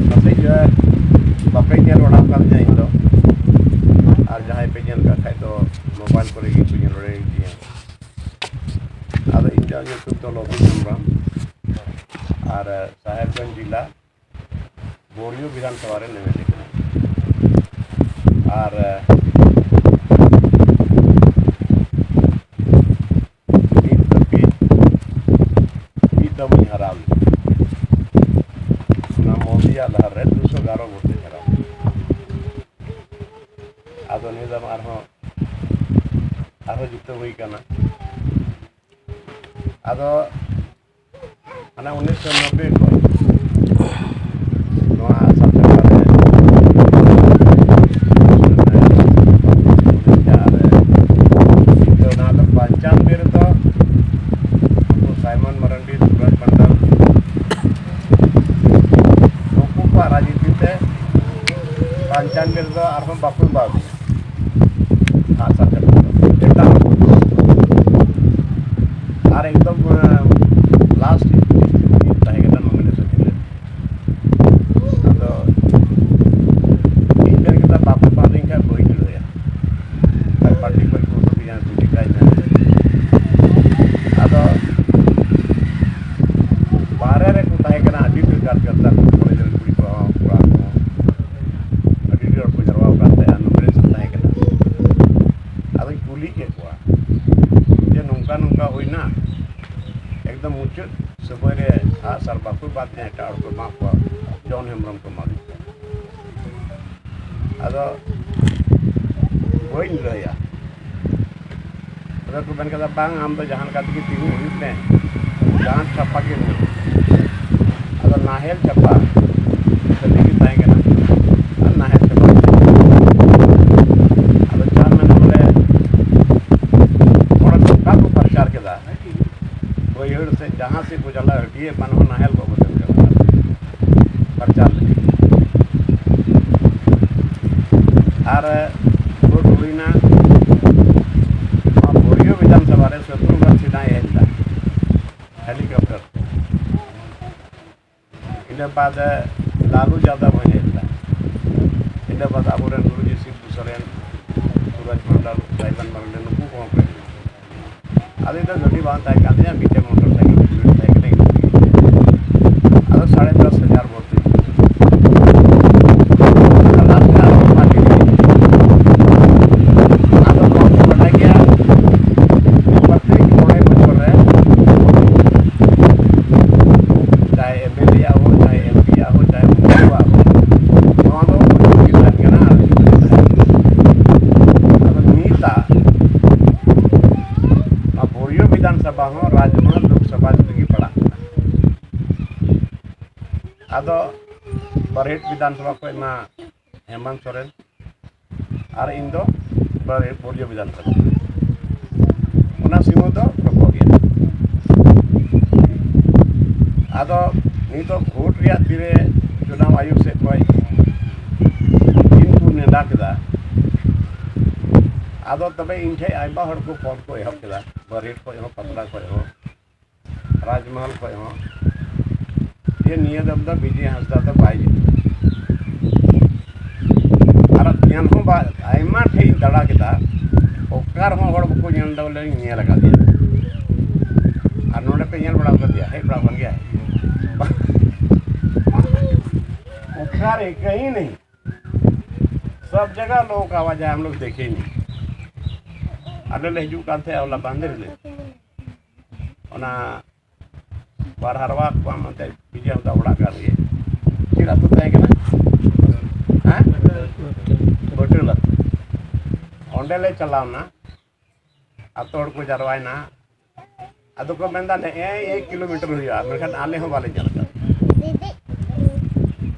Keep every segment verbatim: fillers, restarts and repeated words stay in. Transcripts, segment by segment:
ᱯᱟᱥᱮᱡ ᱵᱟᱯᱮ ᱧᱮᱞ ᱵᱟᱲᱟ ᱟᱠᱟᱫᱤᱧᱟ ᱤᱧ ᱫᱚ, ᱟᱨ ᱡᱟᱦᱟᱸᱭ ᱯᱮ ᱧᱮᱞ ᱠᱟᱜ ᱠᱷᱟᱡ ᱫᱚ ᱢᱳᱵᱟᱭᱤᱞ ᱠᱚᱨᱮ ᱜᱮ ᱯᱮ ᱧᱮᱞ ᱵᱟᱲᱟᱭ ᱜᱮᱭᱟ᱾ ᱟᱫᱚ ᱤᱧᱟᱹᱜ ᱧᱩᱛᱩᱢ ᱫᱚ ᱞᱚᱵᱤ ᱦᱮᱢᱵᱨᱚᱢ, ᱟᱨ ᱥᱟᱦᱮᱵᱽᱜᱚᱸᱡᱽ ᱡᱮᱞᱟ ᱵᱳᱨᱤᱭᱳ ᱵᱤᱫᱷᱟᱱ ᱥᱚᱵᱷᱟ ᱨᱮᱱ ᱮᱢ ᱮᱞ ᱮ ᱠᱟᱱᱟ᱾ ᱟᱨ ᱱᱤᱛ ᱫᱷᱟᱹᱵᱤᱡ ᱢᱤᱫ ᱫᱚᱢ ᱤᱧ ᱦᱟᱨᱟᱣ ᱞᱮᱱᱟ᱾ ᱚᱱᱟ ᱢᱳᱫᱤᱭᱟ ᱞᱟᱦᱟ ᱨᱮ ᱫᱩᱥᱚ ᱮᱜᱟᱨᱚ ᱵᱷᱳᱴ ᱛᱮᱧ ᱦᱟᱨᱟᱣ ᱞᱮᱱᱟ᱾ ᱟᱫᱚ ᱱᱤᱭᱟᱹ ᱫᱚᱢ ᱟᱨᱦᱚᱸ, ᱟᱨᱦᱚᱸ ᱡᱤᱛᱟᱹᱣ ᱦᱩᱭ ᱠᱟᱱᱟ᱾ ᱟᱫᱚ ᱦᱟᱱᱟ ᱩᱱᱤᱥᱥᱚ ᱱᱚᱵᱵᱳᱭ ᱠᱷᱚᱱ ᱱᱚᱣᱟ ᱟᱥᱟᱢ ᱥᱚᱨᱠᱟᱨ ᱨᱮ ᱚᱱᱟ ᱫᱚ ᱯᱚᱧᱪᱟᱱᱵᱚᱭ ᱨᱮᱫᱚ ᱩᱱᱠᱩ ᱥᱟᱭᱢᱚᱱ ᱢᱟᱨᱟᱱᱰᱤ, ᱥᱩᱨᱟᱡᱽ ᱢᱚᱱᱰᱚᱞ, ᱱᱩᱠᱩ ᱠᱚᱣᱟᱜ ᱨᱟᱡᱽᱱᱤᱛᱤ ᱛᱮ ᱯᱚᱧᱪᱟᱱᱵᱚᱭ ᱨᱮᱫᱚ ᱟᱨᱦᱚᱸ ᱵᱟᱠᱚ ᱮᱢᱟ ᱫᱤᱧᱟ ᱟᱜᱼᱥᱟᱨ ᱪᱟᱹᱯᱩ ᱫᱚ᱾ ᱮᱴᱟᱜ ᱦᱚᱲ ᱠᱚ᱾ ᱟᱨ ᱮᱠᱫᱚᱢ, ᱟᱸ, ᱞᱟᱥᱴ ᱛᱟᱦᱮᱸ ᱠᱟᱱᱟ ᱱᱚᱢᱤᱱᱮᱥᱚᱱ ᱦᱤᱞᱳᱜ᱾ ᱟᱫᱚ ᱤᱧ ᱢᱮᱱ ᱠᱮᱫᱟ, "ᱵᱟᱯᱮ ᱯᱟᱥ ᱞᱤᱧ ᱠᱷᱟᱱ ᱵᱟᱹᱧ ᱞᱟᱹᱲᱦᱟᱹᱭᱟ᱾ ᱟᱨ ᱯᱟᱨᱴᱤ ᱠᱷᱚᱱ ᱠᱚ ᱩᱰᱩᱠᱤᱧᱟ, ᱪᱤᱠᱟᱹᱧ ᱢᱮᱱ?" ᱟᱫᱚ ᱵᱟᱦᱨᱮ ᱨᱮᱠᱚ ᱛᱟᱦᱮᱸ ᱠᱟᱱᱟ, ᱟᱹᱰᱤ ᱰᱷᱮᱨ ᱠᱟᱨᱡᱚᱠᱚᱨᱛᱟ ᱠᱚ, ᱠᱚᱞᱮᱡᱽ ᱨᱮᱱ ᱠᱩᱲᱤ ᱠᱚ, ᱠᱚᱲᱟ ᱠᱚ, ᱟᱹᱰᱤ ᱰᱷᱮᱨ ᱦᱚᱲ ᱠᱚ ᱡᱟᱨᱣᱟ ᱟᱠᱟᱱ ᱛᱟᱦᱮᱸᱫ, ᱱᱚᱢᱤᱱᱮᱥᱚᱱ ᱛᱟᱦᱮᱸ ᱠᱟᱱᱟ᱾ ᱟᱫᱚᱧ ᱠᱩᱞᱤ ᱠᱮᱫ ᱠᱚᱣᱟ ᱡᱮ, "ᱱᱚᱝᱠᱟ ᱱᱚᱝᱠᱟ ᱦᱩᱭᱱᱟ, ᱮᱠᱫᱚᱢ ᱢᱩᱪᱟᱹᱫ ᱥᱚᱢᱚᱭ ᱨᱮ ᱟᱜᱼᱥᱟᱨ ᱵᱟᱠᱚ ᱮᱢᱟᱫᱤᱧᱟ, ᱮᱴᱟᱜ ᱦᱚᱲ ᱠᱚ ᱮᱢᱟ ᱠᱚᱣᱟ, ᱡᱚᱱ ᱦᱮᱢᱵᱨᱚᱢ ᱠᱚ ᱮᱢᱟᱫᱤᱧᱟ᱾" ᱟᱫᱚ ᱵᱟᱹᱧ ᱞᱟᱹᱭᱟ᱾ ᱟᱫᱚ ᱠᱚ ᱢᱮᱱ ᱠᱮᱫᱟ, "ᱵᱟᱝ, ᱟᱢ ᱫᱚ ᱡᱟᱦᱟᱸ ᱞᱮᱠᱟ ᱛᱮᱜᱮ ᱛᱤᱸᱜᱩ ᱦᱩᱭᱩᱜ ᱢᱮ, ᱡᱟᱦᱟᱸ ᱪᱷᱟᱯᱟ ᱜᱮ ᱦᱩᱭᱩᱜ᱾" ᱟᱫᱚ ᱱᱟᱦᱮᱞ ᱪᱷᱟᱯᱟ ᱠᱷᱟᱹᱞᱤ ᱜᱮ ᱛᱟᱦᱮᱸ ᱠᱟᱱᱟ, ᱟᱨ ᱱᱟᱦᱮᱞ ᱪᱷᱟᱯᱟ ᱜᱮ᱾ ᱟᱫᱚ ᱡᱟᱦᱟᱸ ᱢᱮᱱᱟ ᱵᱚᱞᱮ, ᱦᱚᱲ ᱱᱚᱝᱠᱟ ᱠᱚ ᱯᱨᱚᱪᱟᱨ ᱠᱮᱫᱟ, ᱵᱟᱹᱭᱦᱟᱹᱲ ᱥᱮᱫ ᱡᱟᱦᱟᱸ ᱥᱮᱫ ᱠᱚ ᱪᱟᱞᱟᱜ, ᱦᱟᱹᱴᱭᱟᱹ ᱮᱢᱟᱱ ᱦᱚᱸ ᱱᱟᱦᱮᱞ ᱠᱚ ᱟᱹᱜᱩ ᱥᱮᱫ ᱠᱟᱱᱟ ᱯᱨᱚᱪᱟᱨ ᱞᱟᱹᱜᱤᱫ᱾ ᱟᱨ ᱵᱷᱳᱴ ᱦᱩᱭᱱᱟ, ᱱᱚᱣᱟ ᱵᱳᱨᱤᱭᱳ ᱵᱤᱫᱷᱟᱱ ᱥᱚᱵᱷᱟ ᱨᱮ ᱥᱚᱛᱨᱩᱜᱷᱚᱱ ᱥᱤᱱᱦᱟᱭ ᱦᱮᱡ ᱞᱮᱱᱟ ᱦᱮᱞᱤᱠᱚᱯᱴᱟᱨ ᱛᱮ᱾ ᱤᱱᱟᱹ ᱵᱟᱫ ᱞᱟᱞᱩ ᱡᱟᱫᱚᱵ ᱦᱚᱸ ᱦᱮᱡ ᱞᱮᱱᱟ᱾ ᱤᱱᱟᱹ ᱵᱟᱫ ᱟᱵᱚᱨᱮᱱ ᱜᱩᱨᱩᱡᱤ ᱥᱤᱵᱩ ᱥᱚᱨᱮᱱ, ᱥᱩᱨᱟᱡᱽ ᱢᱚᱱᱰᱚᱞ, ᱨᱟᱭᱢᱚᱱ ᱢᱚᱱᱰᱚᱞ, ᱱᱩᱠᱩ ᱠᱚᱦᱚᱸ ᱠᱚ ᱦᱮᱡ ᱞᱮᱱᱟ᱾ ᱟᱫᱚ ᱤᱧ ᱫᱚ ᱜᱟᱹᱰᱤ ᱵᱟᱝ ᱛᱟᱦᱮᱸ ᱠᱟᱱ ᱛᱤᱧᱟᱹ, ᱢᱤᱫᱴᱮᱱ ᱢᱚᱴᱚᱨ ᱥᱟᱭᱠᱮᱞ ᱛᱟᱦᱮᱸ ᱠᱟᱱᱟ, ᱤᱧ ᱛᱮᱜᱮ᱾ ᱟᱫᱚ ᱥᱟᱲᱮ ᱫᱚᱥ ᱦᱟᱡᱟᱨ ᱵᱷᱚᱨᱛᱤ᱾ ᱟᱫᱚ ᱞᱟᱥᱴ ᱨᱮ ᱟᱨᱦᱚᱸ ᱯᱟᱨᱴᱤ ᱞᱟᱹᱜᱤᱫ᱾ ᱟᱫᱚ ᱱᱚᱣᱟ ᱠᱚ ᱵᱟᱰᱟᱭ ᱜᱮᱭᱟ, ᱯᱨᱚᱛᱮᱠ ᱢᱚᱬᱮ ᱵᱚᱪᱷᱚᱨ ᱨᱮ ᱪᱟᱦᱮ ᱮᱢ ᱮᱞ ᱮ ᱟᱵᱚ, ᱪᱟᱦᱮ ᱮᱢ ᱯᱤ ᱟᱵᱚ, ᱪᱟᱦᱮ ᱢᱚᱱᱛᱨᱤ ᱟᱵᱚ, ᱱᱚᱣᱟ ᱫᱚ ᱵᱚᱪᱷᱚᱨ ᱜᱮ ᱛᱟᱦᱮᱱ ᱠᱟᱱᱟ᱾ ᱟᱫᱚ ᱱᱤᱛᱟᱜ ᱱᱚᱣᱟ ᱵᱳᱨᱤᱭᱳ ᱵᱤᱫᱷᱟᱱ ᱥᱚᱵᱷᱟ ᱦᱚᱸ ᱨᱟᱡᱽᱢᱚᱦᱚᱞ ᱞᱳᱠᱥᱚᱵᱷᱟ ᱨᱮᱜᱮ ᱯᱟᱲᱟᱜ ᱠᱟᱱᱟ᱾ ᱟᱫᱚ ᱵᱟᱨᱦᱮᱴ ᱵᱤᱫᱷᱟᱱ ᱥᱚᱵᱷᱟ ᱠᱷᱚᱱ ᱢᱟ ᱦᱮᱢᱟᱱᱛ ᱥᱚᱨᱮᱱ, ᱟᱨ ᱤᱧ ᱫᱚ ᱵᱳᱨᱤᱭᱳ ᱵᱤᱫᱷᱟᱱ ᱥᱚᱵᱷᱟ᱾ ᱚᱱᱟ ᱥᱤᱢᱟᱹ ᱫᱚ ᱨᱚᱯᱚᱜ ᱜᱮᱭᱟ᱾ ᱟᱫᱚ ᱱᱤᱛᱚᱜ ᱵᱷᱳᱴ ᱨᱮᱭᱟᱜ ᱛᱤᱨᱮ ᱪᱩᱱᱟᱣ ᱟᱭᱳᱜᱽ ᱥᱮᱫ ᱠᱷᱚᱱ ᱫᱤᱱ ᱠᱚ ᱱᱮᱰᱟ ᱠᱮᱫᱟ, ᱟᱫᱚ ᱛᱚᱵᱮ ᱤᱧ ᱴᱷᱮᱱ ᱟᱭᱢᱟ ᱦᱚᱲ ᱠᱚ ᱯᱷᱳᱱ ᱠᱚ ᱮᱦᱚᱵ ᱠᱮᱫᱟ, ᱵᱟᱨᱦᱮᱴ ᱠᱷᱚᱱ ᱦᱚᱸ, ᱯᱟᱛᱲᱟ ᱠᱷᱚᱱ ᱦᱚᱸ, ᱨᱟᱡᱽᱢᱚᱦᱚᱞ ᱠᱷᱚᱱ ᱦᱚᱸ, ᱡᱮ ᱱᱤᱭᱟᱹ ᱫᱚᱢ ᱫᱚ ᱵᱤᱡᱚᱭ ᱦᱟᱸᱥᱫᱟ ᱫᱚ ᱵᱟᱭ ᱡᱤᱛᱟᱹᱜᱼᱟ᱾ ᱟᱨ ᱧᱮᱞ ᱦᱚᱸ ᱵᱟ-, ᱟᱭᱢᱟ ᱴᱷᱮᱡ ᱤᱧ ᱫᱟᱬᱟ ᱠᱮᱫᱟ, ᱚᱠᱟ ᱨᱮᱦᱚᱸ ᱦᱚᱲ ᱵᱟᱠᱚ ᱧᱮᱞ ᱮᱫᱟ ᱵᱚᱞᱮ ᱤᱧ ᱧᱮᱞ ᱟᱠᱟᱫᱮᱭᱟ᱾ ᱟᱨ ᱱᱚᱰᱮ ᱯᱮ ᱧᱮᱞ ᱵᱟᱲᱟ ᱟᱠᱟᱫᱮᱭᱟ, ᱦᱮᱡ ᱵᱟᱲᱟ ᱟᱠᱟᱱ ᱜᱮᱭᱟ? ᱚᱠᱟ ᱨᱮ ᱠᱟᱹᱦᱤ ᱱᱟᱹᱦᱤ, ᱥᱚᱵ ᱡᱟᱭᱜᱟ ᱞᱳᱜ ᱟᱣᱟ ᱡᱟᱭ, ᱦᱟᱢ ᱞᱳᱜ ᱫᱮᱠᱷᱮ ᱱᱟᱹᱦᱤ᱾ ᱟᱞᱮ ᱞᱮ ᱦᱤᱡᱩᱜ ᱠᱟᱱ ᱛᱟᱦᱮᱸᱫ, ᱚᱱᱟ ᱵᱟᱸᱫᱮ ᱨᱮᱞᱮ ᱚᱱᱟ ᱵᱟᱨᱦᱟᱨᱣᱟ ᱠᱚᱣᱟᱜ ᱱᱚᱛᱮ ᱵᱤᱡᱚᱭ ᱦᱟᱸᱥᱫᱟ ᱚᱲᱟᱜ ᱠᱟᱱ ᱜᱮ᱾ ᱪᱮᱫ ᱟᱹᱛᱩ ᱛᱟᱦᱮᱸ ᱠᱟᱱᱟ? ᱦᱮᱸ? ᱵᱟᱹᱴᱟᱹᱞ ᱟᱹᱛᱩ᱾ ᱚᱸᱰᱮ ᱞᱮ ᱪᱟᱞᱟᱣᱱᱟ, ᱟᱹᱛᱩ ᱦᱚᱲ ᱠᱚ ᱡᱟᱨᱣᱟᱭᱱᱟ᱾ ᱟᱫᱚ ᱠᱚ ᱢᱮᱱᱫᱟ, "ᱱᱮᱜᱼᱮ ᱮᱠ ᱠᱤᱞᱳᱢᱤᱴᱟᱨ ᱦᱩᱭᱩᱜᱼᱟ", ᱢᱮᱱᱠᱷᱟᱱ ᱟᱞᱮ ᱦᱚᱸ ᱵᱟᱞᱮ ᱧᱮᱞ ᱟᱠᱟᱫ᱾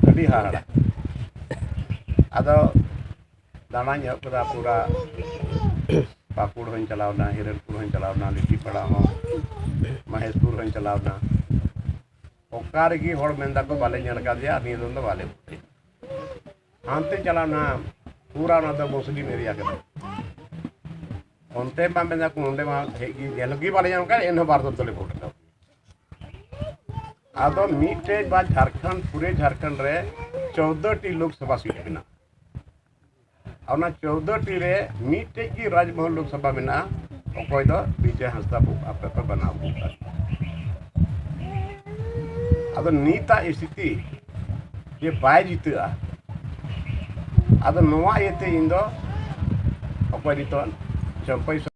ᱟᱹᱰᱤ ᱦᱟᱦᱟᱲᱟ᱾ ᱟᱫᱚ ᱫᱟᱬᱟᱧ ᱮᱦᱚᱵ ᱠᱮᱫᱟ ᱯᱩᱨᱟ᱾ ᱯᱟᱹᱠᱩᱲ ᱦᱚᱸᱧ ᱪᱟᱞᱟᱣᱱᱟ, ᱦᱤᱨᱚᱱᱯᱩᱨ ᱦᱚᱸᱧ ᱪᱟᱞᱟᱣᱱᱟ, ᱞᱤᱴᱤᱯᱟᱲᱟ ᱦᱚᱸ, ᱢᱚᱦᱮᱥᱯᱩᱨ ᱦᱚᱸᱧ ᱪᱟᱞᱟᱣᱱᱟ᱾ ᱚᱠᱟ ᱨᱮᱜᱮ ᱦᱚᱲ ᱢᱮᱱ ᱫᱟᱠᱚ, "ᱵᱟᱞᱮ ᱧᱮᱞ ᱟᱠᱟᱫᱮᱭᱟ, ᱱᱤᱭᱟᱹ ᱫᱚᱢ ᱫᱚ ᱵᱟᱞᱮ ᱵᱷᱳᱴ ᱮᱫᱟ᱾" ᱦᱟᱱᱛᱮᱧ ᱪᱟᱞᱟᱣᱱᱟ, ᱯᱩᱨᱟ ᱚᱱᱟ ᱫᱚ ᱢᱩᱥᱞᱤᱢ ᱮᱨᱤᱭᱟ ᱠᱟᱱᱟ᱾ ᱚᱱᱛᱮ ᱢᱟ ᱢᱮᱱ ᱫᱟᱠᱚ, ᱱᱚᱸᱰᱮ ᱢᱟ ᱦᱮᱡ ᱜᱮ, ᱧᱮᱞ ᱜᱮ ᱵᱟᱞᱮ ᱧᱟᱢ ᱠᱟᱫ, ᱮᱱᱦᱚᱸ ᱵᱟᱨ ᱫᱚᱢ ᱫᱚᱞᱮ ᱵᱷᱳᱴ ᱟᱠᱟᱫ᱾ ᱟᱫᱚ ᱢᱤᱫᱴᱮᱡ ᱵᱟ ᱡᱷᱟᱲᱠᱷᱚᱸᱰ, ᱯᱩᱨᱟᱹ ᱡᱷᱟᱲᱠᱷᱚᱸᱰ ᱨᱮ ᱪᱳᱫᱽᱫᱳ ᱴᱤ ᱞᱳᱠᱥᱚᱵᱷᱟ ᱥᱤᱴ ᱢᱮᱱᱟᱜᱼᱟ᱾ ᱚᱱᱟ ᱪᱳᱫᱽᱫᱳ ᱴᱤ ᱨᱮ ᱢᱤᱫᱴᱮᱡ ᱜᱮ ᱨᱟᱡᱽᱵᱷᱚᱵᱚᱱ ᱞᱳᱠᱥᱚᱵᱷᱟ ᱢᱮᱱᱟᱜᱼᱟ, ᱚᱠᱚᱭ ᱫᱚ ᱵᱤᱡᱚᱭ ᱦᱟᱸᱥᱫᱟ ᱵᱟᱵᱩ ᱟᱯᱮ ᱯᱮ ᱵᱮᱱᱟᱣ ᱟᱹᱜᱩ ᱟᱠᱟᱫ᱾ ᱟᱫᱚ ᱱᱤᱛᱟᱜ ᱥᱛᱷᱤᱛᱤ ᱡᱮ ᱵᱟᱭ ᱡᱤᱛᱟᱹᱜᱼᱟ, ᱟᱫᱚ ᱱᱚᱣᱟ ᱤᱭᱟᱹᱛᱮ ᱤᱧ ᱫᱚ ᱚᱠᱚᱭ ᱱᱤᱛᱚᱜ ᱪᱟᱹᱢᱯᱟᱹᱭ